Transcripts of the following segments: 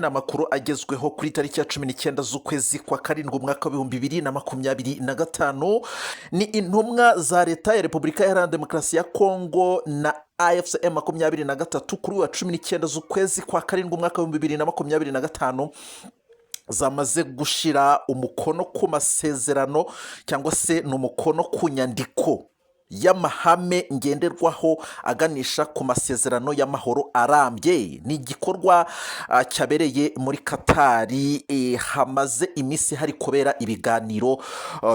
Ni amakuru agezweho kuri tariki ya 19 z'ukwezi kwa karindwi, umwaka w'2025. Ni intumwa za Leta ya Repubulika Iharanira Demokarasi ya Kongo na AFC M 23 kuri uyu wa 19 z'ukwezi kwa karindwi, umwaka w'2025, zamaze gushyira umukono ku masezerano, cyangwa se ni umukono ku nyandiko y'amahame ngenderwaho aganisha ku masezerano y'amahoro arambye. Ni igikorwa cyabereye muri Katari, hamaze iminsi hari kubera ibiganiro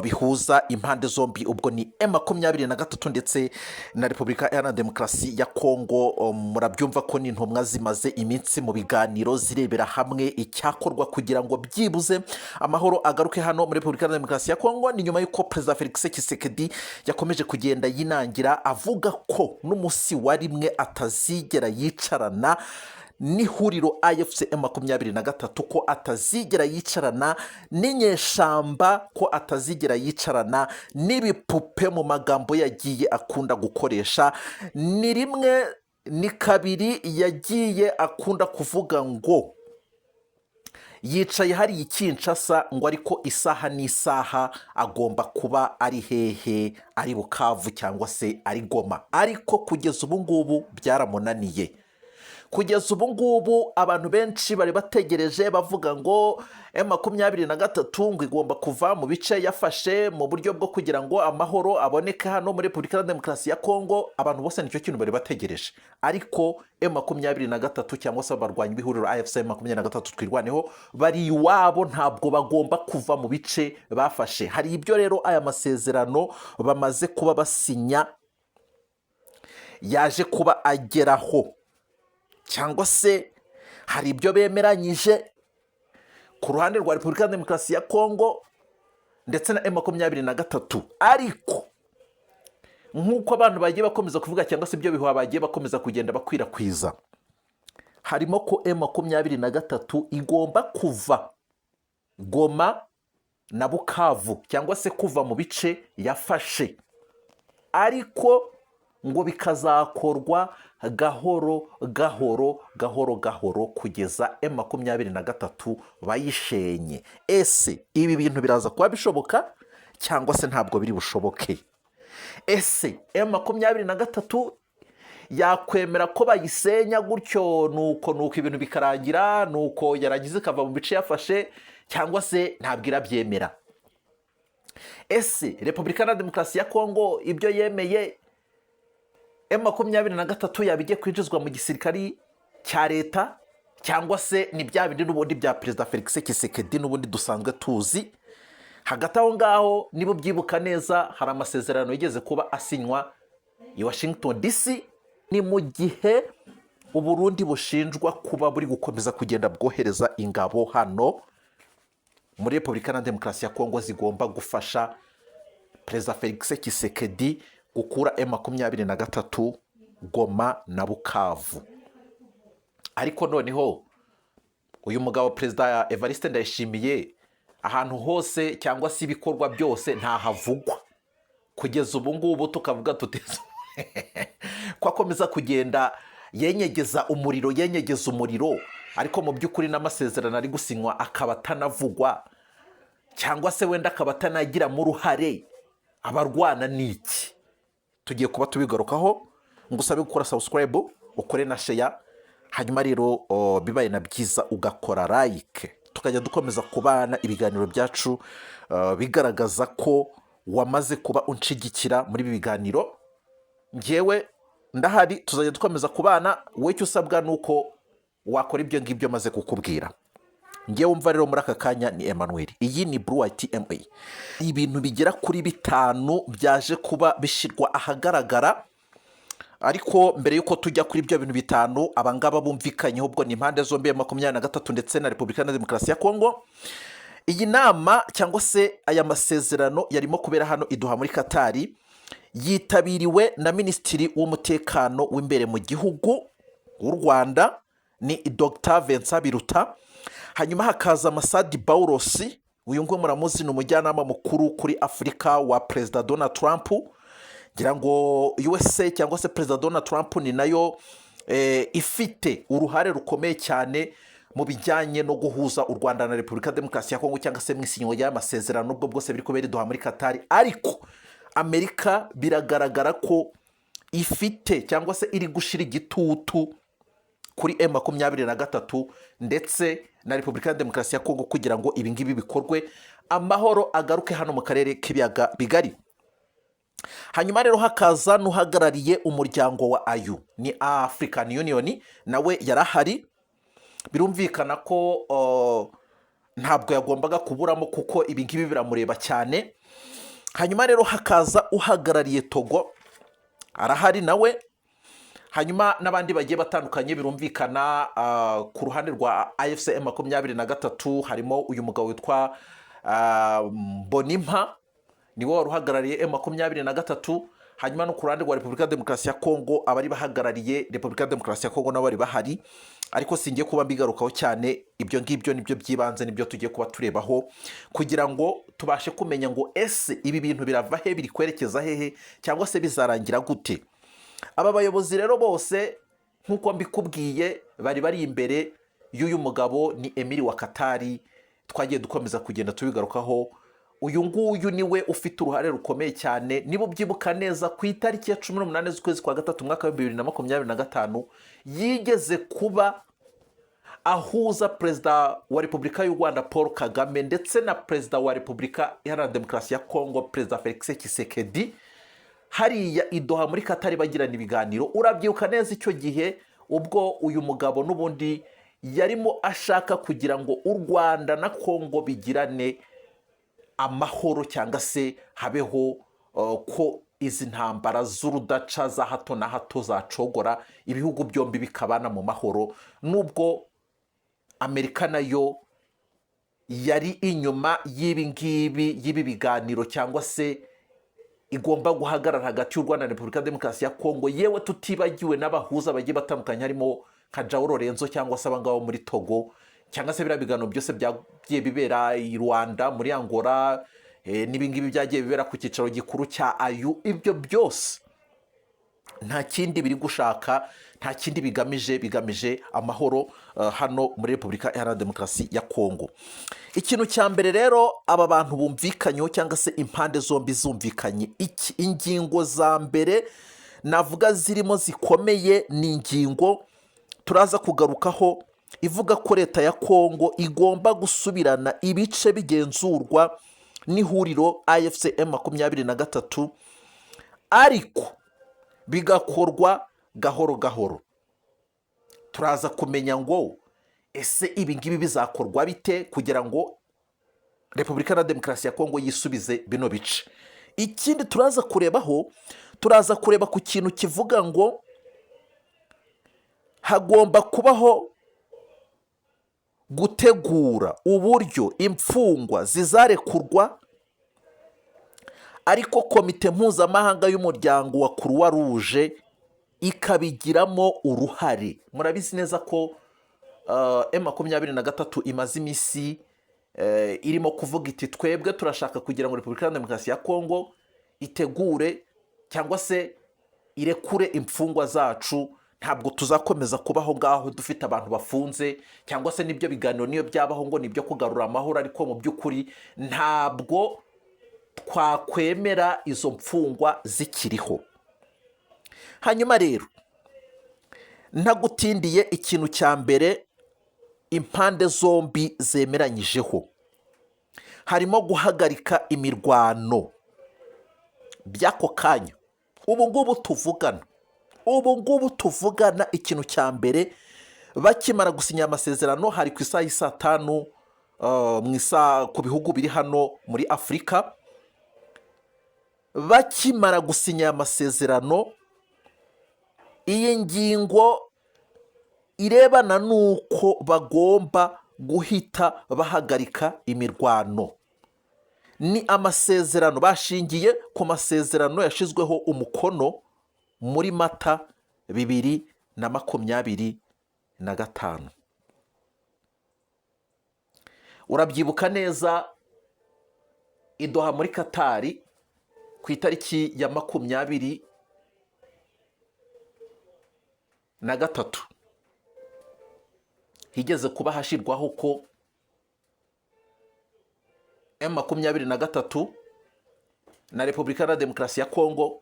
bihuza impande zombi. Ubwo ni M23 ndetse na Repubulika Iharanira Demokarasi ya Kongo. Murabyumva ko ni intumwa zimaze iminsi mu biganiro, zirebera hamwe icyakorwa kugira ngo byibuze amahoro agaruke hano muri Repubulika Iharanira Demokarasi ya Kongo. Ni nyuma y'uko Perezida Felix Tshisekedi yakomeje kugenda yinangira, avuga ko n'umunsi wa rimwe atazigera yicarana n'ihuriro AFC M23, ko atazigera yicarana n'inyeshamba, ko atazigera yicarana n'ibipupe, mu magambo yagiye akunda gukoresha. Ni rimwe, ni kabiri yagiye akunda kuvuga ngo yicaye hariya i Kinshasa, ngo ariko isaha n'isaha agomba kuba ari hehe? Ari Bukavu cyangwa se ari Goma. Ariko kugeza ubu ngubu byaramunaniye. Kugeza ubu ngubu abantu benshi bari bategereje, bavuga ngo M23 ngo igomba kuva mu bice yafashe mu buryo bwo kugira ngo amahoro aboneke hano muri Repubulika ya Demokarasi ya Kongo. Abantu bose nicyo kintu bari bategereje, ariko M23 cyangwa se abarwanyi b'ihuriro AFC 23 Twirwaneho bari iwabo, ntabwo bagomba kuva mu bice bafashe. Hari ibyo rero aya masezerano bamaze kuba basinya yaje kuba ageraho, cyangwa se hari ibyo bemeranyije ku ruhande rwa Repubulika ya Demokarasi ya Kongo ndetse na M23. Ariko nk'uko abantu bagiye bakomeza kuvuga, cyangwa se ibyo bihuha bagiye bakomeza kugenda bakwirakwiza, harimo ko M23 igomba kuva Goma na Bukavu, cyangwa se kuva mu bice yafashe, ariko ngo bikazakorwa gahoro gahoro, gahoro gahoro, kugeza M23 bayishenye. Ese ibi bintu biraza kuba bishoboka cyangwa se ntabwo biri bushoboke? Ese M23 yakwemera ko bayisenya gutyo, nuko ibintu bikarangira, nuko yarangiza ikava mu bice yafashe, cyangwa se ntabwo irabyemera? Ese Repubulika na Demokarasi ya Kongo ibyo yemeye, M23 yaba igiye kwinjizwa mu gisirikari cya leta, cyangwa se ni bya bindi n'ubundi bya Perezida Felix Tshisekedi n'ubundi dusanzwe tuzi? Hagati aho ngaho, niba ubyibuka neza, hari amasezerano yigeze kuba asinywa i Washington DC. Ni mu gihe Uburundi bushinjwa kuba buri gukomeza kugenda bwohereza ingabo hano muri Repubulika na Demokarasi ya Kongo zigomba gufasha Perezida Felix Tshisekedi gukura M23 Goma na Bukavu. Ariko noneho uyu mugabo Perezida Evariste Ndayishimiye, ahantu hose cyangwa se ibikorwa byose ntahavugwa. Kugeza ubu ngubu tukavuga tuti ko akomeza kugenda yenyegeza umuriro, yenyegeza umuriro, ariko mu by'ukuri n'amasezerano ari gusinywa akaba atanavugwa, cyangwa se wenda akaba atanagiramo uruhare. Abarwana ni iki? Tugiye kuba tubigarukaho. Ngusabe gukora subscribe, ukore na share, hanyuma rero bibaye na byiza ugakora like, tukajya dukomeza kubana ibiganiro byacu, bigaragaza ko wamaze kuba unshigikira muri ibi biganiro. Ngewe ndahari, tuzajya dukomeza kubana. Wowe icyo usabwa ni uko wakora ibyo ngibyo maze kukubwira. Ngewe wumva rero muri aka kanya ni Emmanuel, iyi ni Blue TMA. Ibintu bigera kuri bitanu byaje kuba bishyirwa ahagaragara. Ariko mbere y'uko tujya kuri ibyo bintu bitanu abangaba bumvikanyeho, ubwo ni impande zombi ya 23 ndetse na Repubulika na Demokarasi ya Kongo, iyi nama cyangwa se aya masezerano yarimo kubera hano i Doha muri Katari, yitabiriwe na Minisitiri w'Umutekano w'imbere mu gihugu w'u Rwanda, ni Dr Vincent Biruta. Hanyuma hakaza Massad Boulos. Uyu nguyu muramuzi, ni umujyanama mukuru kuri Afurika wa Perezida Donald Trump. Ngira ngo USA cyangwa se Perezida Donald Trump ni nayo ifite uruhare rukomeye cyane mu bijyanye no guhuza u Rwanda na Repubulika Demokarasi ya Kongo, cyangwa se mu isinywa ry'amasezerano, nubwo bwose biri kubera i Doha muri Katari. Ariko Amerika biragaragara ko ifite cyangwa se iri gushyira igitutu kuri M23 ndetse na Repubulika ya Demokarasi ya Kongo kugira ngo ibi ngibi bikorwe, amahoro agaruke hano mu karere k'Ibiyaga Bigari. Hanyuma rero hakaza n'uhagarariye umuryango wa AU, ni African Union, nawe yarahari. Birumvikana ko ntabwo yagombaga kuburamo kuko ibi ngibi biramureba cyane. Hanyuma rero hakaza uhagarariye Togo, arahari nawe. Hanyuma n'abandi bagiye batandukanye. Birumvikana, ku ruhande rwa AFC M23 harimo uyu mugabo witwa Mbonimpa, niwe wari uhagarariye M23. Hanyuma no ku ruhande rwa Repubulika ya Demokarasi ya Kongo, abari bahagarariye Repubulika ya Demokarasi ya Kongo nabo bari bahari, ariko singiye kuba mbigarukaho cyane. Ibyo ngibyo nibyo by'ibanze, nibyo tugiye kuba turebaho kugira ngo tubashe kumenya ngo ese ibi bintu birava he, biri kwerekeza hehe, cyangwa se bizarangira gute? Aba bayobozi rero bose, nk'uko mbikubwiye, bari bari imbere y'uyu mugabo, ni Emiri wa Katari. Twagiye dukomeza kugenda tubigarukaho. Uyu nguyu niwe ufite uruhare rukomeye cyane. Niba ubyibuka neza, ku itariki ya 18 z'ukwezi kwa gatatu, umwaka wa 2025, yigeze kuba ahuza Perezida wa Repubulika y'u Rwanda Paul Kagame ndetse na Perezida wa Repubulika Iharanira Demokarasi ya Kongo, Perezida Felix Tshisekedi, hariya i Doha muri Katari, bagirana ibiganiro. Urabyibuka neza icyo gihe ubwo uyu mugabo n'ubundi yarimo ashaka kugira ngo u Rwanda na Kongo bigirane amahoro, cyangwa se habeho ko izi ntambara z'urudaca za hato na hato zacogora, ibihugu byombi bikabana mu mahoro, nubwo Amerika nayo yari inyuma y'ibi ngibi, y'ibi biganiro, cyangwa se igomba guhagarara hagati y'u Rwanda na Repubulika ya Demokarasi ya Kongo. Yewe, tutibagiwe n'abahuza bagiye batandukanye, harimo nka João Lourenço cyangwa se abangabo muri Togo, cyangwa se biriya biganiro byose byagiye bibera i Rwanda, muri Angola, n'ibingibi byagiye bibera ku cyicaro gikuru cya AU. Ibyo byose nta kindi biri gushaka, nta kindi bigamije, bigamije amahoro hano muri Repubulika Iharanira Demokarasi ya Kongo. Ikintu cya mbere rero aba bantu bumvikanyeho, cyangwa se impande zombi zumvikanye iki, ingingo za mbere navuga zirimo zikomeye, ni ingingo turaza kugarukaho ivuga ko leta ya Kongo igomba gusubirana ibice bigenzurwa n'ihuriro AFC M23, ariko bigakorwa gahoro gahoro. Turaza kumenya ngo ese ibi ngibi bizakorwa bite kugira ngo Repubulika na Demokarasi ya Kongo yisubize bino bice. Ikindi turaza kurebaho, turaza kureba ku kintu kivuga ngo hagomba kubaho gutegura uburyo imfungwa zizarekurwa, ariko komite mpuzamahanga y'umuryango wa Croix Rouge ikabigiramo uruhare. Murabizi neza ko M23 imaze iminsi irimo kuvuga iti: "Twebwe turashaka kugira ngo Repubulika ya Demokarasi ya Kongo itegure cyangwa se irekure imfungwa zacu. Ntabwo tuzakomeza kubaho ngaho dufite abantu bafunze, cyangwa se n'ibyo biganiro niyo byabaho ngo ni ibyo kugarura amahoro, ariko mu by'ukuri ntabwo twakwemera izo mfungwa zikiriho." Hanyuma rero, ntagutindiye, ikintu cya mbere impande zombi zemeranyijeho harimo guhagarika imirwano by'ako kanya, ubu ngubu tuvugana. Ubu ngubu tuvugana, ikintu cya mbere bakimara gusinya amasezerano, hari ku isaha y'i saa 5 mu isaha ku bihugu biri hano muri Afurika. Bakimara gusinya aya masezerano, iyi ngingo irebana n'uko bagomba guhita bahagarika imirwano, ni amasezerano bashingiye ku masezerano yashyizweho umukono muri Mata 2025. Urabyibuka neza, i Doha muri Katari, ku itariki ya 23. Higeze kuba hashyirwaho ko M23 na Repubulika Iharanira Demokarasi ya Kongo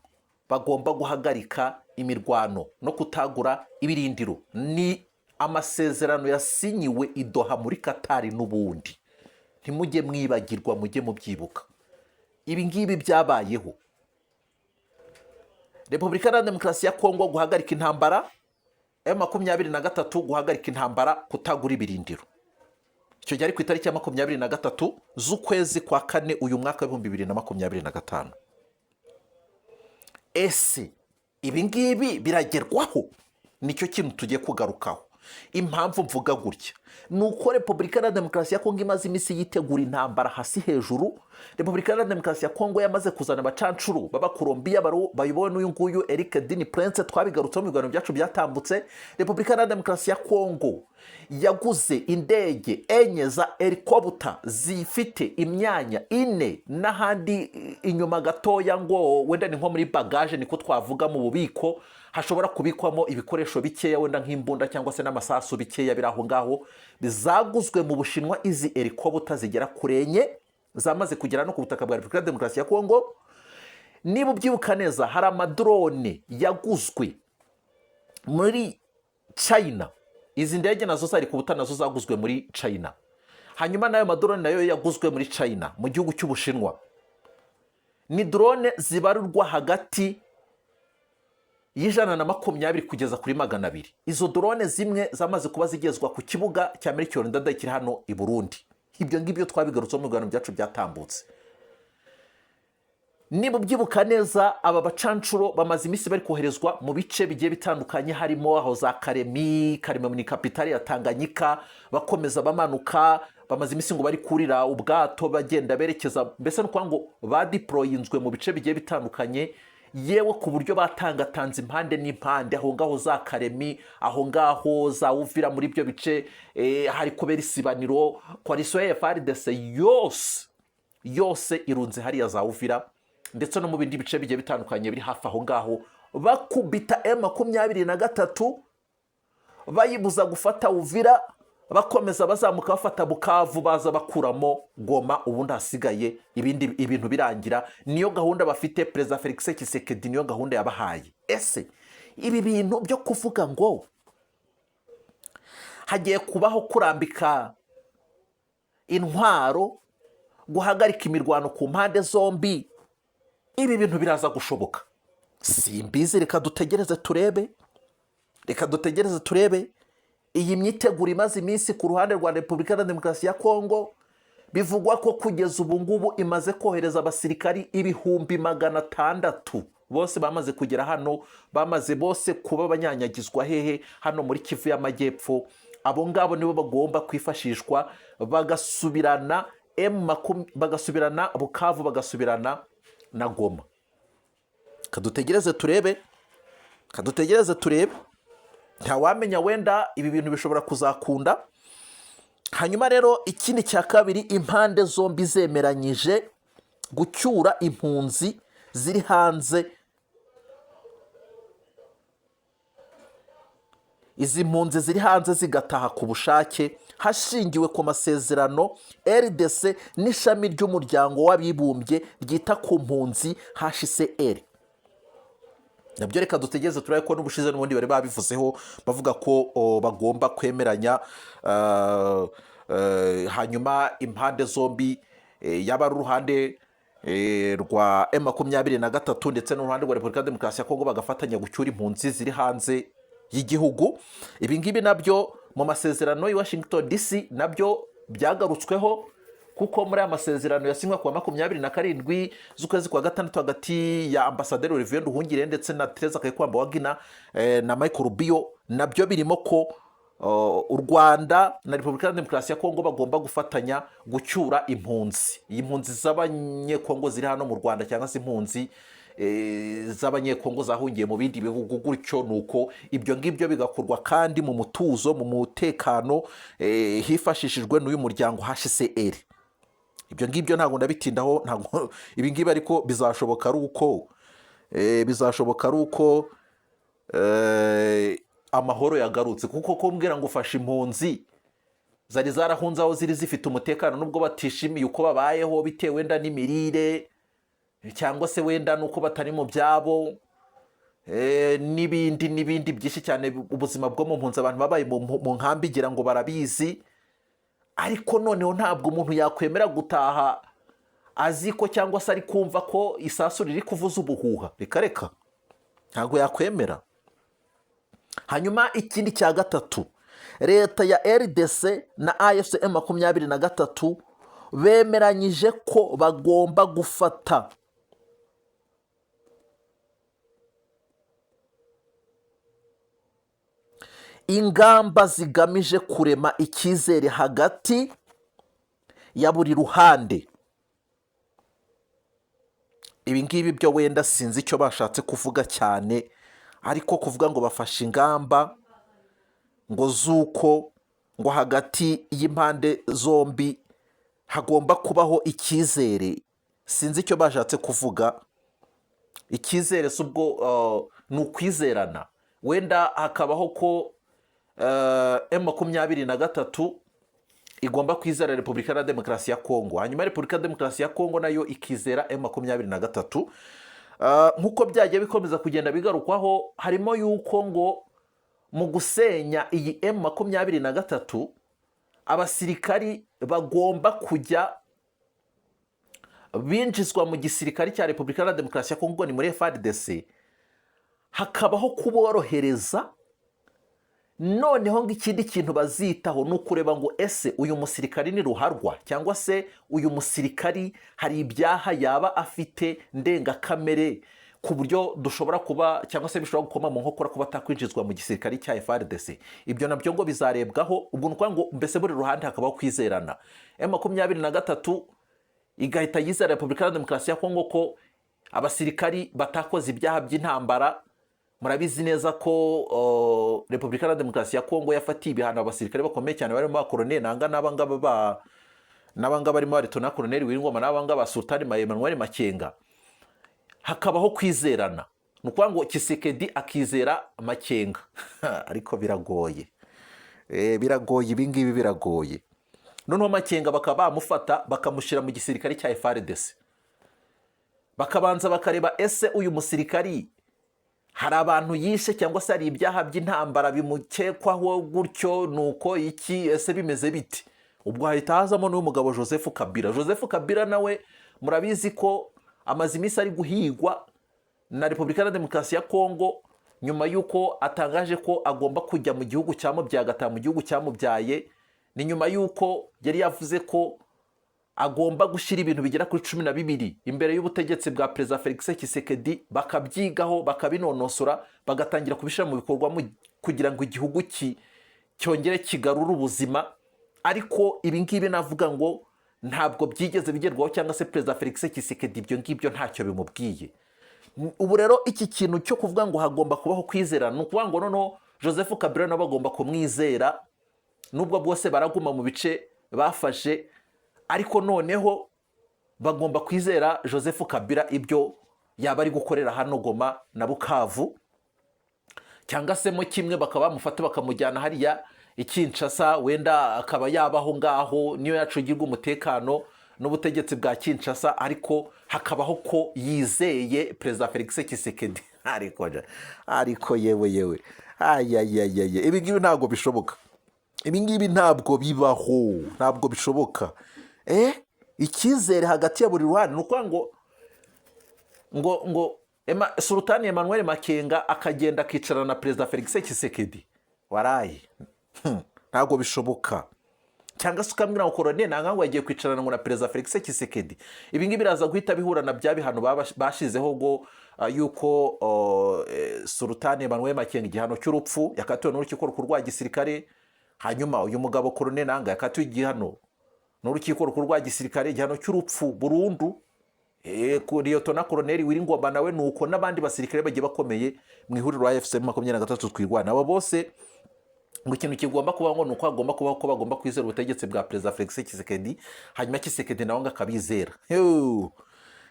bagomba guhagarika imirwano no kutagura ibirindiro. Ni amasezerano yasinyiwe i Doha muri Katari n'ubundi. Ntimujye mwibagirwa, mujye mubyibuka. Ibi ngibi byabayeho: Repubulika Iharanira Demokarasi ya Kongo guhagarika intambara, M23 guhagarika intambara, kutagura ibirindiro. Icyo gihe ari ku itariki ya 23 z'ukwezi kwa kane uyu mwaka w'2025. Ese ibi ngibi biragerwaho? Nicyo kintu tugiye kugarukaho. Impamvu mvuga gutya ni uko Repubulika Iharanira Demokarasi ya Kongo imaze iminsi yitegura intambara hasi hejuru. Repubulika Iharanira Demokarasi ya Kongo yamaze kuzana abacancuru b'Abakolombiya bayobowe n'uyu nguyu Eric Dini Prince, twabigarutseho mu biganiro byacu byatambutse. Repubulika Iharanira Demokarasi ya Kongo yaguze indege enye za helicopter zifite imyanya ine n'ahandi inyuma gatoya, ngo wenda ni nko muri bagage, niko twavuga, mu bubiko hashobora kubikwamo ibikoresho bikeya, wenda nk'imbunda cyangwa se n'amasasu bikeya biri aho ngaho. Zaguzwe mu Bushinwa. Izi helicopter zigera kuri enye zamaze kugera no ku butaka bwa Repubulika ya Demokarasi ya Kongo. Niba ubyibuka neza, hari amadrone yaguzwe muri China. Izi ndege nazo zari ku buta, nazo zaguzwe muri China. Hanyuma n'ayo madrone nayo yaguzwe muri China, mu gihugu cy'Ubushinwa. Ni drone zibarirwa hagati y'120 kugeza kuri 200. Izo drone zimwe zamaze kuba zigezwa ku kibuga cya Melchior Ndadaye kiri hano i Burundi. Ibyo ngibyo twabigarutseho mu biganiro byacu byatambutse. Niba ubyibuka neza, aba bacancuro bamaze iminsi bari koherezwa mu bice bigiye bitandukanye, harimo aho za Karemi. Karemi ni kapitali ya Tanganyika. Bakomeza bamanuka, bamaze iminsi ngo bari kurira ubwato bagenda berekeza, mbese ni ukuvuga ngo badeployinzwe mu bice bigiye bitandukanye, yewe ku buryo batangatanze impande n'impande, aho ngaho za Karemi, aho ngaho za Uvira. Muri ibyo bice hari kubera isibaniro. Coalition ya FARDC yose yose irunze hariya za Uvira, ndetse no mu bindi bice bigiye bitandukanye biri hafi aho ngaho, bakubita M23, bayibuza gufata Uvira, bakomeza bazamuka bafata Bukavu, baza bakuramo Goma, ubundi hasigaye ibindi ibintu birangira. Niyo gahunda bafite. Perezida Felix Tshisekedi niyo gahunda yabahaye. Ese ibi bintu byo kuvuga ngo hagiye kubaho kurambika intwaro, guhagarika imirwano ku mpande zombi, ibi bintu biraza gushoboka? Simbizi, reka dutegereze turebe, reka dutegereze turebe. Iyi myiteguro imaze iminsi ku ruhande rwa Repubulika ya Demokarasi ya Kongo, bivugwa ko kugeza ubu ngubu imaze kohereza abasirikari 600,000. Bose bamaze kugera hano, bamaze bose kuba banyanyagizwa hehe? Hano muri Kivu y'Amajyepfo. Abo ngabo nibo bagomba kwifashishwa bagasubirana bagasubirana Bukavu, bagasubirana na Goma. Kadutegereze turebe, kadutegereze turebe, ntawamenya, wenda ibi bintu bishobora kuzakunda. Hanyuma rero ikindi cya kabiri, impande zombi zemeranyije gucyura impunzi ziri hanze. Izi mpunzi ziri hanze zigataha ku bushake, hashingiwe ku masezerano RDC n'ishami ry'Umuryango w'Abibumbye ryita ku mpunzi, HCR. Nabyo reka dutegereze turabe, ko n'ubushize n'ubundi bari babivuzeho, bavuga ko bagomba kwemeranya, hanyuma impande zombi, yaba ari uruhande rwa M23 ndetse n'uruhande rwa Repubulika ya Demokarasi ya Kongo, bagafatanya gucyura impunzi ziri hanze y'igihugu. Ibi ngibi nabyo mu masezerano i Washington DC nabyo byagarutsweho, kuko muri aya masezerano yasinywe ku wa 27 z'ukwezi kwa gatandatu hagati ya Ambasaderi Olivier Nduhungirehe ndetse na Tereza Kayikwamba Wagner na Michael Rubio, nabyo birimo ko u Rwanda na Repubulika ya Demokarasi ya Kongo bagomba gufatanya gucyura impunzi, iyi mpunzi z'Abanyekongo ziri hano mu Rwanda, cyangwa se impunzi z'Abanyekongo zahungiye mu bindi bihugu gutyo. Nuko ibyo ngibyo bigakorwa kandi mu mutuzo, mu mutekano, hifashishijwe n'uyu muryango HCR. Ibyo ngibyo ntabwo ndabitindaho, ntabwo ibi ngibi, ariko bizashoboka ari uko amahoro yagarutse, kuko kumbwira ngo ufashe impunzi Zari zarahunze aho ziri zifite umutekano, nubwo batishimiye uko babayeho bitewe wenda n'imirire, cyangwa se wenda n'uko batari mu byabo, n'ibindi n'ibindi byinshi cyane. Ubuzima bwo mu mpunzi, abantu babaye mu nkambi ngira ngo barabizi. Ariko noneho ntabwo umuntu yakwemera gutaha azi ko, cyangwa se ari kumva ko isasu riri kuvuza ubuhuha. Reka reka, ntabwo yakwemera. Hanyuma ikindi cya gatatu, leta ya RDC na AFC M23 bemeranyije ko bagomba gufata ingamba zigamije kurema icyizere hagati ya buri ruhande. Ibi ngibi byo wenda sinzi icyo bashatse kuvuga cyane, ariko kuvuga ngo bafashe ingamba ngo z'uko ngo hagati y'impande zombi hagomba kubaho icyizere, sinzi icyo bashatse kuvuga. Icyizere si ubwo ni ukwizerana, wenda hakabaho ko M23 igomba kwizera Repubulika ya Demokarasi ya Kongo, hanyuma Repubulika ya Demokarasi ya Kongo nayo ikizera M23. Nk'uko byagiye bikomeza kugenda bigarukwaho, harimo yuko ngo mu gusenya iyi M23 abasirikari bagomba kujya binjizwa mu gisirikari cya Repubulika ya Demokarasi ya Kongo, ni muri FARDC, hakabaho kuborohereza. Noneho ngo ikindi kintu bazitaho ni ukureba ngo ese uyu musirikari ni ruharwa, cyangwa se uyu musirikari hari ibyaha yaba afite ndengakamere ku buryo dushobora kuba, cyangwa se bishobora gukoma mu nkokora kuba atakwinjizwa mu gisirikari cya FARDC. Ibyo nabyo ngo bizarebwaho. Ubwo ni ukuvuga ngo mbese buri ruhande hakabaho kwizerana. M23 igahita yizera Repubulika ya Demokarasi ya Kongo ko abasirikari batakoze ibyaha by'intambara. Murabizi neza ko Repubulika ya Demokarasi ya Kongo yafatiye ibihano abasirikare bakomeye cyane, barimo ba Colonel Nanga n'abangaba ba n'abangaba barimo ba Lieutenant Colonel Willy n'abangaba ba Sultani Emmanuel Makenga. Hakabaho kwizerana, ni ukuvuga ngo Tshisekedi akizera Makenga, ariko biragoye, biragoye, ibi ngibi biragoye. Noneho Makenga bakaba bamufata bakamushyira mu gisirikare cya FARDC, bakabanza bakareba ese uyu musirikari hari abantu yishe, cyangwa se hari ibyaha by'intambara bimukekwaho gutyo, nuko iki, ese bimeze biti? Ubwo hahita hazamo n'uyu mugabo Joseph Kabila. Joseph Kabila nawe murabizi ko amaze iminsi ari guhigwa na Repubulika ya Demokarasi ya Kongo, nyuma y'uko atangaje ko agomba kujya mu gihugu cyamubyaye, agataha mu gihugu cyamubyaye. Ni nyuma y'uko yari yavuze ko agomba gushyira ibintu bigera kuri 12 imbere y'ubutegetsi bwa Perezida Felix Tshisekedi, bakabyigaho, bakabinonosora, bagatangira kubishyira mu bikorwa kugira ngo igihugu cyongere kigarure ubuzima. Ariko ibi ngibi navuga ngo ntabwo byigeze bigerwaho, cyangwa se Perezida Felix Tshisekedi ibyo ngibyo ntacyo bimubwiye. Ubu rero iki kintu cyo kuvuga ngo hagomba kubaho kwizerana, ni ukuvuga ngo noneho Joseph Kabila nabo bagomba kumwizera, nubwo bwose baraguma mu bice bafashe, ariko noneho bagomba kwizera Joseph Kabila ibyo yaba ari gukorera hano Goma na Bukavu, cyangwa se mo kimwe bakaba bamufata bakamujyana hariya i Kinshasa, wenda akaba yabaho ngaho niyo yacungirwa umutekano n'ubutegetsi bwa Kinshasa, ariko hakabaho ko yizeye Perezida Felix Tshisekedi. Ariko yewe yewe, ayayayaye, ibi ngibi ntabwo bishoboka, ibi ngibi ntabwo bibaho, ntabwo bishoboka. Icyizere hagati ya buri ruhande, ni ukuvuga ngo Sultani Emmanuel Makenga akagenda akicarana na Perezida Felix Tshisekedi, waraye. Ntabwo bishoboka. Cyangwa se ukambwira ngo Colonel Nanga ngo yagiye kwicarana ngo na Perezida Felix Tshisekedi. Ibi ngibi biraza guhita bihura na bya bihano bashizeho ngo yuko Sultani Emmanuel Makenga igihano cy'urupfu yakatiwe n'urukiko rukuru rwa gisirikare, hanyuma uyu mugabo Colonel Nanga yakatiwe igihano n'urukiko rukuru rwa gisirikare, igihano cy'urupfu burundu. Liyetona Koloneli Willy Ngoma nawe nuko, n'abandi basirikare bagiye bakomeye mu ihuriro AFC 23 twirwana, abo bose ngo ikintu kigomba kubaho ngo ni uko hagomba kubaho ko bagomba kwizera ubutegetsi bwa Perezida Felix Tshisekedi, hanyuma Tshisekedi nawe ngo akabizera. Yoo!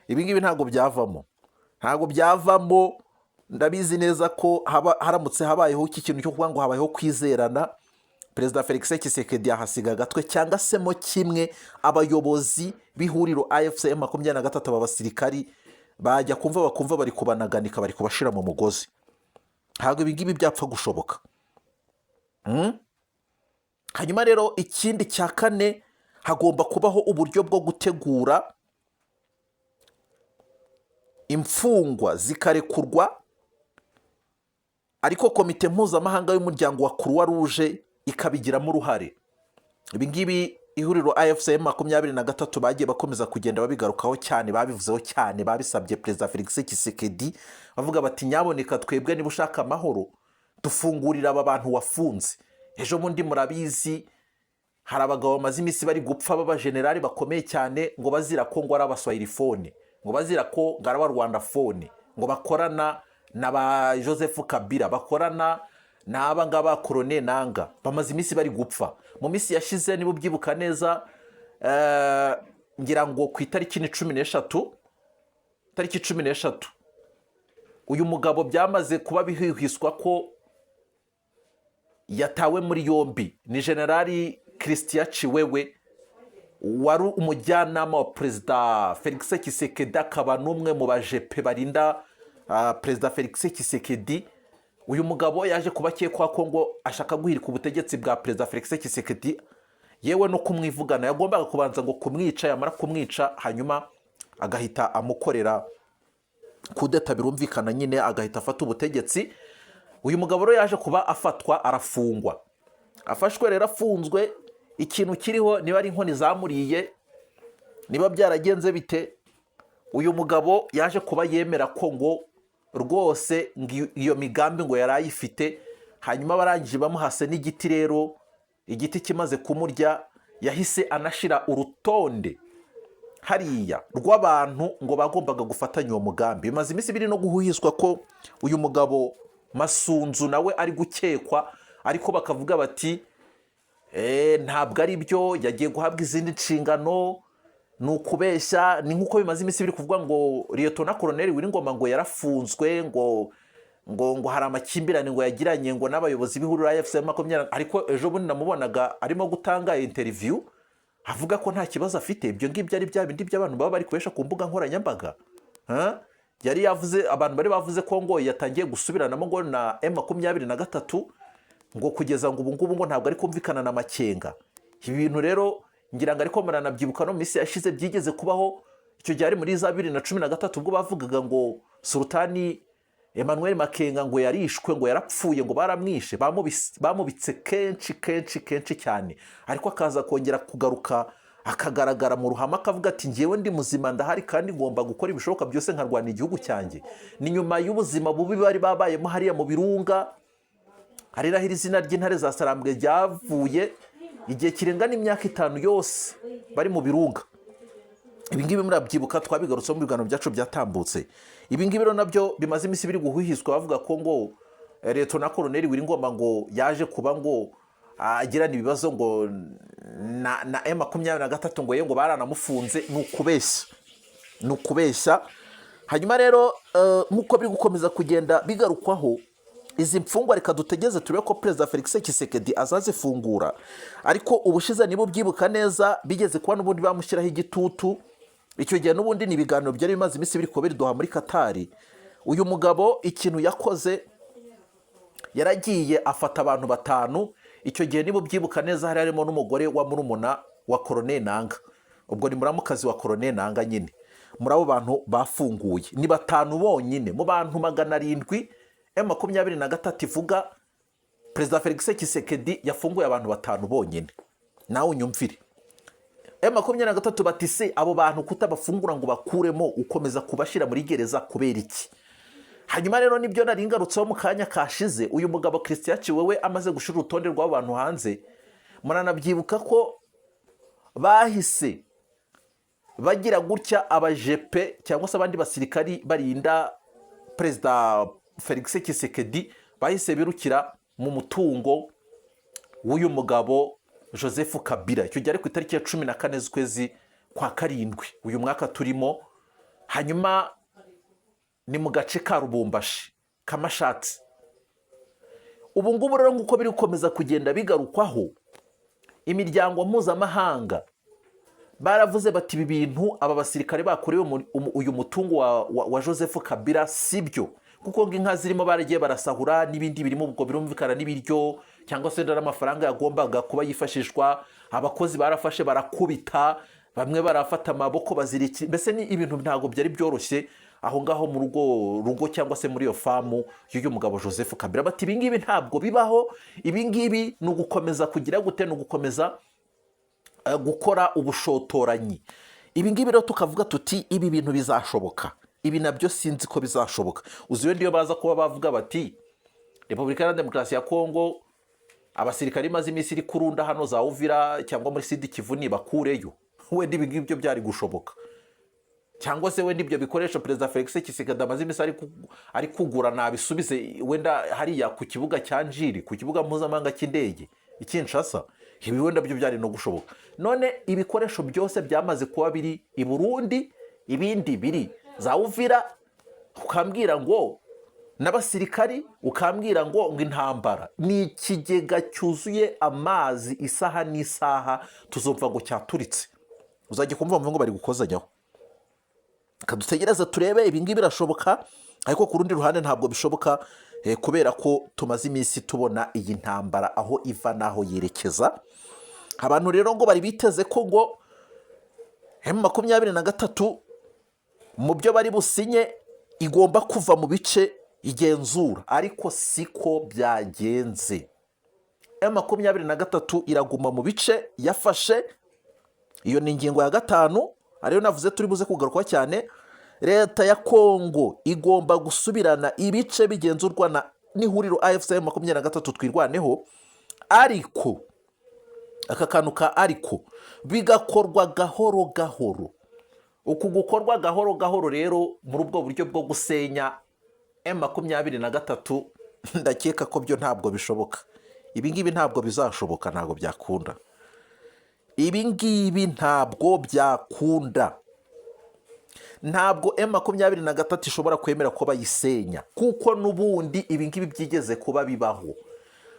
Ibi ngibi ntabwo byavamo, ntabwo byavamo. Ndabizi neza ko haramutse habayeho iki kintu cyo kuvuga ngo habayeho kwizerana. Perezida Felix Tshisekedi yahasiga agatwe cyangwa se mo kimwe abayobozi b'ihuriro AFC M23. Aba basirikari bajya kumva bakumva bari kubanaganika, bari kubashira mu mugozi. Ntabwo ibi ngibi byapfa gushoboka. Hanyuma rero ikindi cya kane, hagomba kubaho uburyo bwo gutegura imfungwa zikarekurwa, ariko komite mpuzamahanga y'umuryango wa Croix Rouge ikabigiramo uruhare. Ibi ngibi ihuriro AFC M23 bagiye bakomeza kugenda babigarukaho cyane, babivuzeho cyane, babisabye Perezida Felix Tshisekedi, bavuga bati: "Nyaboneka, twebwe niba ushaka amahoro, dufungurira aba bantu wafunze." Ejo bundi murabizi, hari abagabo bamaze iminsi bari gupfa b'abajenerali bakomeye cyane, ngo bazira ko ngo ari abaswahiliphone, ngo bazira ko ngo ari abarwandophone, ngo bakorana na ba Joseph Kabila, bakorana n'aba ngaba Corneille Nanga. Bamaze iminsi bari gupfa. Mu minsi yashize, niba ubyibuka neza, ngira ngo ku itariki ni 13, tariki 13, uyu mugabo byamaze kuba bihwihwiswa ko yatawe muri yombi, ni Generali Christian Tshiwewe, wari umujyanama wa Perezida Felix Tshisekedi, akaba n'umwe mu bajepe barinda Perezida Felix Tshisekedi. Uyu mugabo yaje kuba akekwa ko ngo ashaka guhirika ubutegetsi bwa Perezida Felix Tshisekedi, yewe no kumwivugana. Yagombaga kubanza ngo kumwica, yamara kumwica hanyuma agahita amukorera kudeta, birumvikana nyine, agahita afata ubutegetsi. Uyu mugabo rero yaje kuba afatwa, arafungwa. Afashwe rero, afunzwe, ikintu kiriho, niba ari inkoni zamuriye, niba byaragenze bite, uyu mugabo yaje kuba yemera ko ngo rwose ngo iyo migambi ngo yari ayifite. Hanyuma barangije bamuhase n'igiti. Rero igiti kimaze kumurya, yahise anashyira urutonde hariya rw'abantu ngo bagombaga gufatanya uwo mugambi. Bimaze iminsi biri no guhuhizwa ko uyu mugabo Masunzu nawe ari gukekwa, ariko bakavuga bati: "Ntabwo ari byo, yagiye guhabwa izindi nshingano, ni ukubeshya." Ni nk'uko bimaze iminsi biri kuvuga ngo Liyetona Koroneri Willy Ngoma ngo yarafunzwe, ngo hari amakimbirane ngo yagiranye ngo n'abayobozi b'ihuriro AFC 20, ariko ejo bundi namubonaga arimo gutanga interview avuga ko nta kibazo afite. Ibyo ngibyo ari bya bindi by'abantu baba bari kubesha ku mbuga nkoranyambaga. Ha? Yari yavuze, abantu bari bavuze ko ngo yatangiye gusubiranamo ngo na M23, ngo kugeza ngo ubu ngubu ngo ntabwo ari kumvikana na Makenga. Ibi bintu rero ngira ngo ariko muranabyibuka, no mu minsi yashize byigeze kubaho. Icyo gihe ari muri za 2013, ubwo bavugaga ngo Sultani Emmanuel Makenga ngo yarishwe, ngo yarapfuye, ngo baramwishe. Bamubitse kenshi kenshi kenshi cyane, ariko akaza kongera kugaruka, akagaragara mu ruhame, akavuga ati: "Ngewe ndi muzima, ndahari, kandi ngomba gukora ibishoboka byose nkarwana igihugu cyanjye." Ni nyuma y'ubuzima bubi bari babayemo hariya mu birunga, hari naho iri zina ry'intare za Sarambwe ryavuye, igihe kirenga n'imyaka 5 yose bari mu birunga. Ibi ngibi murabyibuka, twabigarutseho mu biganiro byacu byatambutse. Ibi ngibi rero nabyo bimaze iminsi biri guhuhiswa, bavuga ko ngo Leta na Koroneri Willy Ngoma ngo yaje kuba ngo agirana ibibazo ngo na M23, ngo ye ngo baranamufunze. Ni ukubeshya, ni ukubeshya. Hanyuma rero nk'uko biri gukomeza kugenda bigarukwaho, izi mfungwa reka dutegeze turebe ko Perezida Felix Tshisekedi azazifungura. Ariko ubushize, niba ubyibuka neza, bigeze kuba n'ubundi bamushyiraho igitutu. Icyo gihe n'ubundi ni ibiganiro byari bimaze iminsi biri kuba biriduha muri Katari. Uyu mugabo ikintu yakoze, yaragiye afata abantu batanu. Icyo gihe, niba ubyibuka neza, hari harimo n'umugore wa murumuna wa Corneille Nanga, ubwo ni muramukazi wa Corneille Nanga nyine. Muri abo bantu bafunguye ni batanu bonyine mu bantu 700 M23 ivuga. Perezida Felix Tshisekedi yafunguye abantu batanu bonyine. Nawe unyumvire, M23 bati: "Se abo bantu kutabafungura ngo bakuremo, ukomeza kubashyira muri gereza kubera iki?" Hanyuma rero nibyo nari ngarutseho mu kanya kashize. Uyu mugabo Christian Tshiwewe amaze gushyira urutonde rw'abo bantu hanze, muranabyibuka ko bahise bagira gutya abajepe cyangwa se abandi basirikari barinda Perezida Felix Tshisekedi, bahise birukira mu mutungo w'uyu mugabo Joseph Kabila. Icyo gihe ari ku itariki ya 14 z'ukwezi kwa karindwi uyu mwaka turimo. Hanyuma ni mu gace ka Lubumbashi, Kamashatsi. Ubwo Ubu ngubu rero, nk'uko biri gukomeza kugenda bigarukwaho, imiryango mpuzamahanga baravuze bati: "Ibi bintu aba basirikare bakorewe uyu mutungo wa Joseph Kabila si byo," kuko ngo inka zirimo baragiye barasahura n'ibindi birimo, ubwo birumvikana n'ibiryo cyangwa se n'amafaranga yagombaga kuba yifashishwa. Abakozi barafashe barakubita, bamwe barafata amaboko bazirikira, mbese ni ibintu ntabwo byari byoroshye aho ngaho mu rugo cyangwa se muri iyo farm y'uyu mugabo Joseph Kabila. Bati: "Ibi ngibi ntabwo bibaho, ibi ngibi ni ugukomeza kugira gute? Ni ugukomeza gukora ubushotoranyi." Ibi ngibi rero tukavuga tuti: "Ibi bintu bizashoboka?" Ibi nabyo sinzi ko bizashoboka. Uzi wenda iyo baza kuba bavuga bati: "Repubulika Iharanira Demokarasi ya Kongo, abasirikari imaze iminsi iri kurunda hano za Uvira cyangwa muri Sud Kivu nibakureyo," wenda ibi ngibyo byari gushoboka. Cyangwa se wenda ibyo bikoresho Perezida Felix Tshisekedi amaze iminsi ari kugura nabisubize wenda hariya ku kibuga cya Njiri, ku kibuga mpuzamahanga cy'indege i Kinshasa, ibi wenda byo byari no gushoboka. None ibikoresho byose byamaze kuba biri i Burundi, ibindi biri za Uvira, ukambwira ngo n'abasirikari, ukambwira ngo intambara ni ikigega cyuzuye amazi, isaha n'isaha tuzumva ngo cyaturitse, uzajya kumva ngo bari gukozanyaho. Reka dutegereze turebe, ibi ngibi birashoboka, ariko ku rundi ruhande ntabwo bishoboka, kubera ko tumaze iminsi tubona iyi ntambara aho iva n'aho yerekeza. Abantu rero ngo bari biteze ko ngo M23 mu byo bari businye igomba kuva mu bice igenzura, ariko siko byagenze. M23 iraguma mu bice yafashe. Iyo ni ingingo ya gatanu, ariyo navuze turi buze kugarukaho cyane. Leta ya Kongo igomba gusubirana ibice bigenzurwa na n'ihuriro AFC M23 Twirwaneho, ariko aka kantu ka ariko, bigakorwa gahoro gahoro. Uku gukorwa gahoro gahoro rero muri ubwo buryo bwo gusenya M23, ndakeka ko byo ntabwo bishoboka. Ibi ngibi ntabwo bizashoboka, ntabwo byakunda, ibi ngibi ntabwo byakunda. Ntabwo M23 ishobora kwemera ko bayisenya, kuko n'ubundi ibi ngibi byigeze kuba bibaho.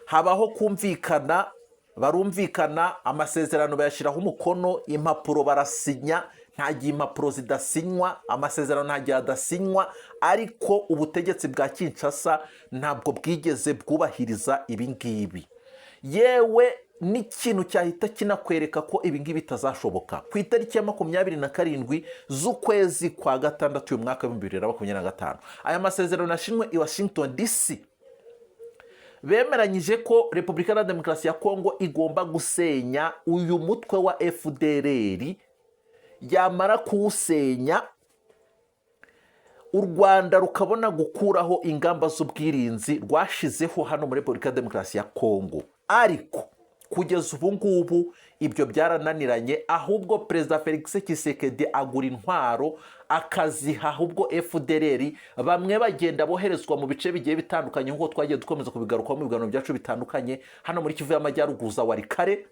Habaho kumvikana, barumvikana, amasezerano bayashyiraho umukono, impapuro barasinya. Nta gihe impapuro zidasinywa, amasezerano nta gihe adasinywa, ariko ubutegetsi bwa Kinshasa ntabwo bwigeze bwubahiriza ibi ngibi. Yewe, n'ikintu cyahita kinakwereka ko ibi ngibi bitazashoboka: ku itariki ya 27 z'ukwezi kwa gatandatu uyu mwaka w'2025, aya masezerano yashinwe i Washington DC, bemeranyije ko Repubulika Iharanira Demokarasi ya Kongo igomba gusenya uyu mutwe wa FDLR. Yamara kuwusenya, u Rwanda rukabona gukuraho ingamba z'ubwirinzi rwashizeho hano muri Repubulika ya Demokarasi ya Kongo. Ariko kugeza ubu ngubu ibyo byarananiranye, ahubwo Perezida Felix Tshisekedi agura intwaro akaziha ahubwo FDLR. Bamwe bagenda boherezwa mu bice bigiye bitandukanye, nk'uko twagiye dukomeza kubigarukaho mu biganiro byacu bitandukanye, hano muri Kivu y'Amajyaruguru za Walikale,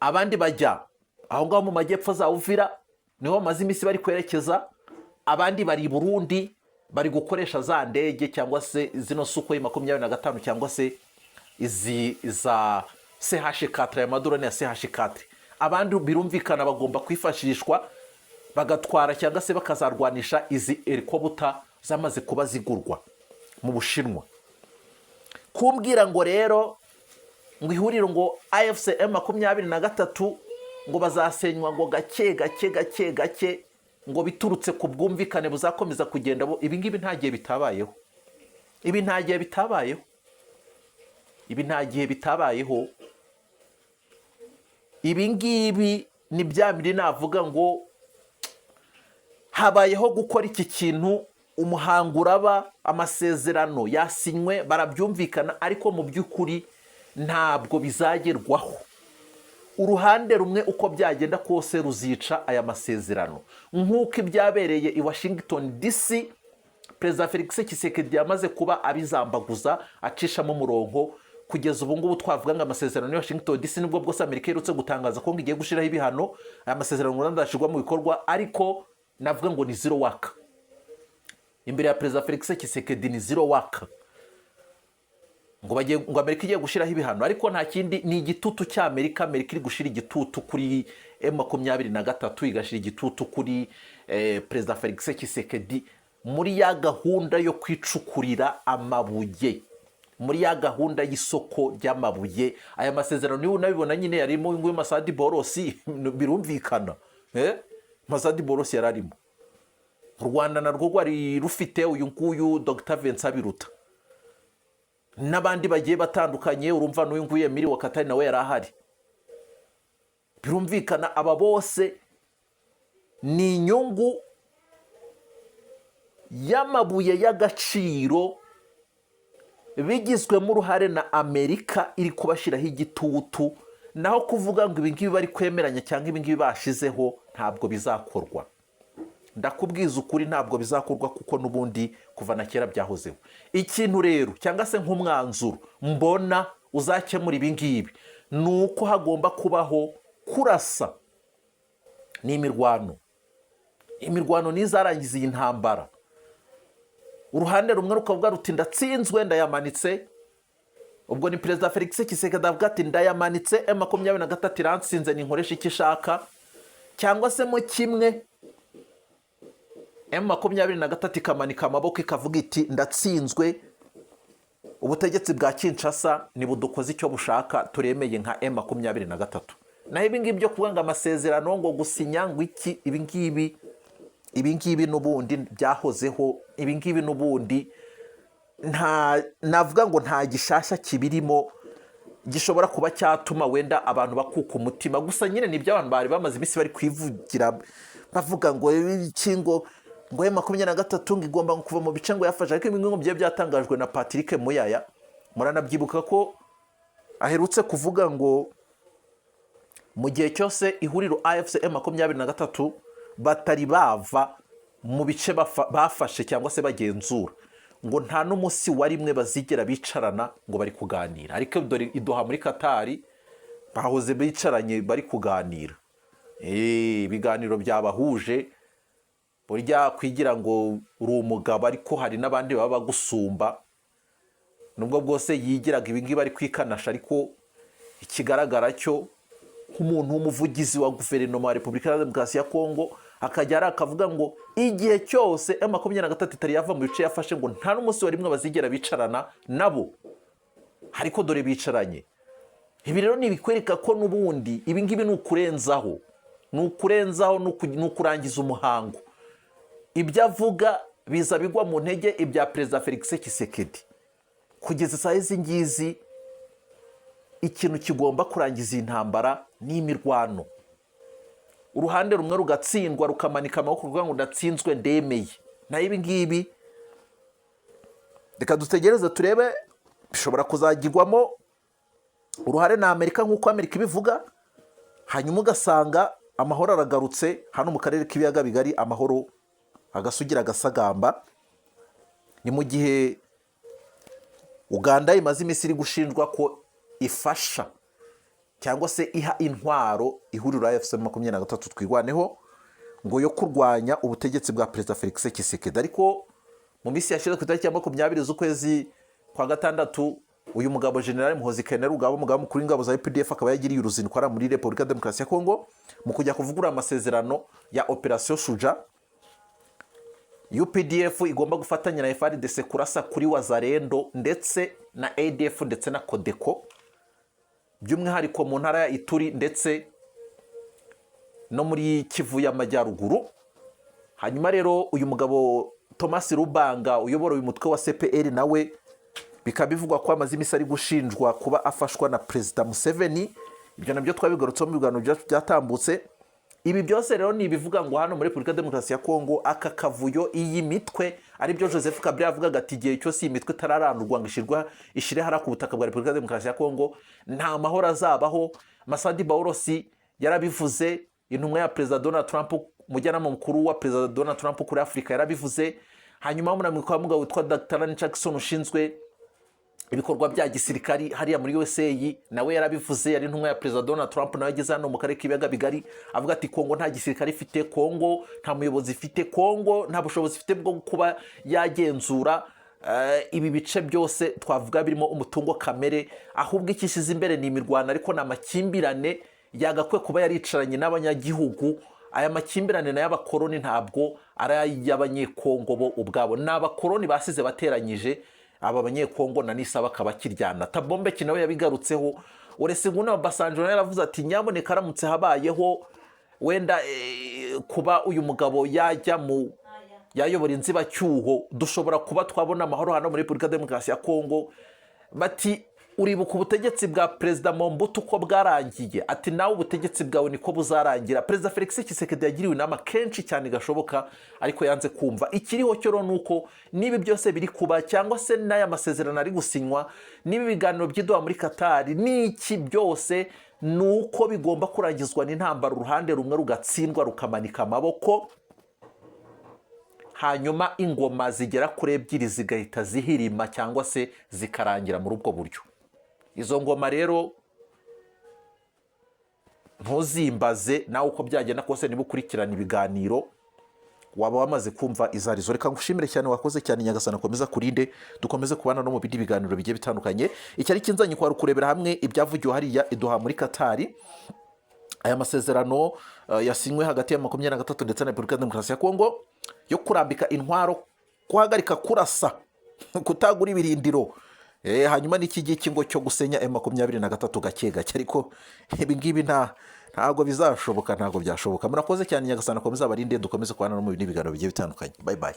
abandi bajya aho ngaho mu majyepfo za Uvira, niho bamaze iminsi bari kwerekeza, abandi bari i Burundi, bari gukoresha za ndege cyangwa se zino Sukhoi 25 cyangwa se izi za CH 4, aya madrone ya CH 4. Abandi birumvikana bagomba kwifashishwa bagatwara cyangwa se bakazarwanisha izi helicopter zamaze kuba zigurwa mu Bushinwa. Kumbwira ngo rero ngo ihuriro ngo AFC M23 ngo bazasenywa ngo gake gake gake gake, ngo biturutse ku bwumvikane buzakomeza kugenda bo, ibi ngibi nta gihe bitabayeho, ibi nta gihe bitabayeho, ibi nta gihe bitabayeho. Ibi ngibi ni bya bindi navuga ngo habayeho gukora iki kintu, umuhango uraba, amasezerano yasinywe, barabyumvikana, ariko mu by'ukuri ntabwo bizagerwaho. Uruhande rumwe uko byagenda kose ruzica aya masezerano, nk'uko ibyabereye i Washington DC Perezida Felix Tshisekedi yamaze kuba abizambaguza, acishamo umurongo. Kugeza ubu ngubu twavuga ngo amasezerano ya Washington DC, nubwo bwose Amerika iherutse gutangaza ko ngo igiye gushyiraho ibihano, aya masezerano ngo adashyirwa mu bikorwa, ariko navuga ngo ni zero waka. Imbere ya Perezida Felix Tshisekedi ni zero waka. Ngo bagiye, ngo Amerika igiye gushyiraho ibihano, ariko nta kindi, ni igitutu cy'Amerika. Amerika iri gushyira igitutu kuri M23, igashyira igitutu kuri Perezida Felix Tshisekedi muri ya gahunda yo kwicukurira amabuye, muri ya gahunda y'isoko ry'amabuye. Aya masezerano niba unabibona nyine yarimo nguyu Masadi Borosi, birumvikana, Masadi Borosi yari arimo. U Rwanda narwo rwari rufite uyu nguyu Dr Vincent Biruta n'abandi bagiye batandukanye. Urumva n'uyu nguyu Emir wa Katari nawe yari ahari. Birumvikana, aba bose ni inyungu y'amabuye y'agaciro bigizwemo uruhare na Amerika iri kubashyiraho igitutu. Naho kuvuga ngo ibingibi bari kwemeranya cyangwa ibingibi bashizeho, ntabwo bizakorwa. Ndakubwiza ukuri, ntabwo bizakorwa, kuko n'ubundi kuva na kera byahozeho. Ikintu rero cyangwa se nk'umwanzuro mbona uzakemura ibingibi ni uko hagomba kubaho kurasa n'imirwano. Imirwano ntizarangiza iyi ntambara. Uruhande rumwe rukavuga ruti: "Ndatsinzwe, ndayamanitse." Ubwo ni Perezida Felix Tshisekedi avuga ati: "Ndayamanitse, M23 iransinze, ninkoresha icyo ishaka." Cyangwa se mo kimwe, M23 ikamanika amaboko, ikavuga iti: "Ndatsinzwe, ubutegetsi bwa Kinshasa nibudukoze icyo bushaka, turemeye nka M23." Naho ibingibi byo kuvuga ngo amasezerano, ngo gusinya, ngo iki, ibingibi n'ubundi byahozeho. Ibingibi n'ubundi nta navuga ngo nta gishasha kibirimo gishobora kuba cyatuma wenda abantu bakuka umutima. Gusa nyine nibyo abantu bari bamaze iminsi bari kwivugira, bavuga ngo iki, ngo M23 ngo igomba kuva mu bice ngo yafashe. Ariko ibi ngo byari byatangajwe na Patrick Muyaya. Muranabyibuka ko aherutse kuvuga ngo mu gihe cyose ihuriro AFC M23 batari bava mu bice bafashe cyangwa se bagenzura, ngo nta n'umunsi wa rimwe bazigera bicarana ngo bari kuganira. Ariko dore i Doha muri Katari bahoze bicaranye bari kuganira. Ibiganiro byabahuje. Burya kwigira ngo uri umugabo, ariko hari n'abandi baba bagusumba. Nubwo bwose yigiraga ibingibi ari kwikanasha, ariko ikigaragara cyo, nk'umuntu w'umuvugizi wa guverinoma ya Repubulika ya Demokarasi ya Kongo, akajya ari akavuga ngo igihe cyose M23 itari yava mu bice yafashe, ngo nta n'umunsi wa rimwe bazigera bicarana nabo. Ariko dore bicaranye. Ibi rero ni ibikwereka ko n'ubundi ibi ngibi ni ukurenzaho, ni ukurenzaho, ni ukurangiza umuhango. Ibyo avuga biza bigwa mu ntege ibya Perezida Felix Tshisekedi. Kugeza saa izi ngizi, ikintu kigomba kurangiza iyi ntambara ni imirwano. Uruhande rumwe rugatsindwa, rukamanika amaboko, rukavuga ngo: "Ndatsinzwe, ndemeye." Naho ibi ngibi, reka dutegereze turebe. Bishobora kuzagirwamo uruhare na Amerika nk'uko Amerika ibivuga, hanyuma ugasanga amahoro aragarutse hano mu karere k'Ibiyaga Bigari, amahoro agasugira agasagamba. Ni mu gihe Uganda imaze iminsi iri gushinjwa ko ifasha cyangwa se iha intwaro ihuriro AFC 23 Twirwaneho, ngo yo kurwanya ubutegetsi bwa Perezida Felix Tshisekedi. Ariko mu minsi yashize, ku itariki ya 20 z'ukwezi kwa gatandatu, uyu mugabo General Muhoozi Kainerugaba, umugaba mukuru w'ingabo za UPDF, akaba yagiriye uruzinduko hariya muri Repubulika ya Demokarasi ya Kongo mu kujya kuvugurura amasezerano ya Operation Shujaa. UPDF igomba gufatanya na FARDC kurasa kuri Wazalendo ndetse na ADF ndetse na Codeco, by'umwihariko mu ntara ya Ituri ndetse no muri Kivu y'Amajyaruguru. Hanyuma rero uyu mugabo Thomas Rubanga uyobora uyu mutwe wa CPR, nawe bikaba bivugwa ko amaze iminsi ari gushinjwa kuba afashwa na Perezida Museveni. Ibyo nabyo twabigarutseho mu biganiro byacu byatambutse. Ibi byose rero ni ibivuga ngo hano muri Repubulika ya Demokarasi ya Kongo, aka kavuyo, iyi mitwe, aribyo Joseph Kabila yavugaga ati igihe cyose iyi mitwe itararandurwa ngo ishyirwa ishyire hariya ku butaka bwa Repubulika ya Demokarasi ya Kongo, nta mahoro azabaho. Masadi Bawurosi yarabivuze, intumwa ya Perezida Donald Trump, umujyanama mukuru wa Perezida Donald Trump kuri Afurika yarabivuze. Hanyuma muramwika mugabo witwa Dr Jackson ushinzwe ibikorwa bya gisirikari hariya muri USA, nawe yarabivuze. Yari intumwa ya Perezida Donald Trump, nawe ageze hano mu karere k'ibiyaga bigari avuga ati: "Kongo nta gisirikare ifite, Kongo nta muyobozi ifite, Kongo nta bushobozi ifite bwo kuba yagenzura ibi bice byose twavuga birimo umutungo kamere. Ahubwo icyo ishyize imbere ni imirwano, ariko ni amakimbirane yagakwiye kuba yaricaranye n'abanyagihugu. Aya makimbirane nayo abakoroni, ntabwo ari ay'Abanyekongo bo ubwabo, ni abakoroni basize bateranyije aba Banyekongo na nisa bakaba bakiryana." Thabo Mbeki nawe yabigarutseho. Olusegun Obasanjo nawe yaravuze ati: "Nyamuneka, aramutse habayeho wenda kuba uyu mugabo yajya mu yayobora inzibacyuho, dushobora kuba twabona amahoro hano muri Repubulika ya Demokarasi ya Kongo." Bati: "Uribuka ubutegetsi bwa Perezida Mobutu uko bwarangiye?" Ati: "Nawe ubutegetsi bwawe niko buzarangira." Perezida Felix Tshisekedi yagiriwe inama kenshi cyane gashoboka, ariko yanze kumva. Ikiriho cyo rero ni uko niba byose biri kuba, cyangwa se n'aya masezerano ari gusinywa, niba ibiganiro by'i Doha muri Katari n'iki byose, ni uko bigomba kurangizwa n'intambara, uruhande rumwe rugatsindwa, rukamanika amaboko, hanyuma ingoma zigera kuri ebyiri zigahita zihirima cyangwa se zikarangira muri ubwo buryo. Izo ngoma rero ntuzimbaze nawe uko byagenda kose. Niba ukurikirana ibiganiro, waba wamaze kumva izo arizo. Reka ngushimire cyane, wakoze cyane. Nyagasani akomeza kurinde, dukomeze kubana no mu bindi biganiro bigiye bitandukanye. Icyari kinzanye kwari ukurebera hamwe ibyavugiwe hariya i Doha muri Katari, aya masezerano yasinywe hagati ya 23 ndetse na Repubulika ya Demokarasi ya Kongo yo kurambika intwaro, guhagarika kurasa, kutagura ibirindiro, hanyuma n'iki ngiki ngo cyo gusenya M23 gake gake. Ariko ibi ngibi ntabwo bizashoboka, ntabwo byashoboka. Murakoze cyane, Nyagasani akomeze abarinde, dukomeze kubana no mu bindi biganiro bigiye bitandukanye. Bye bye.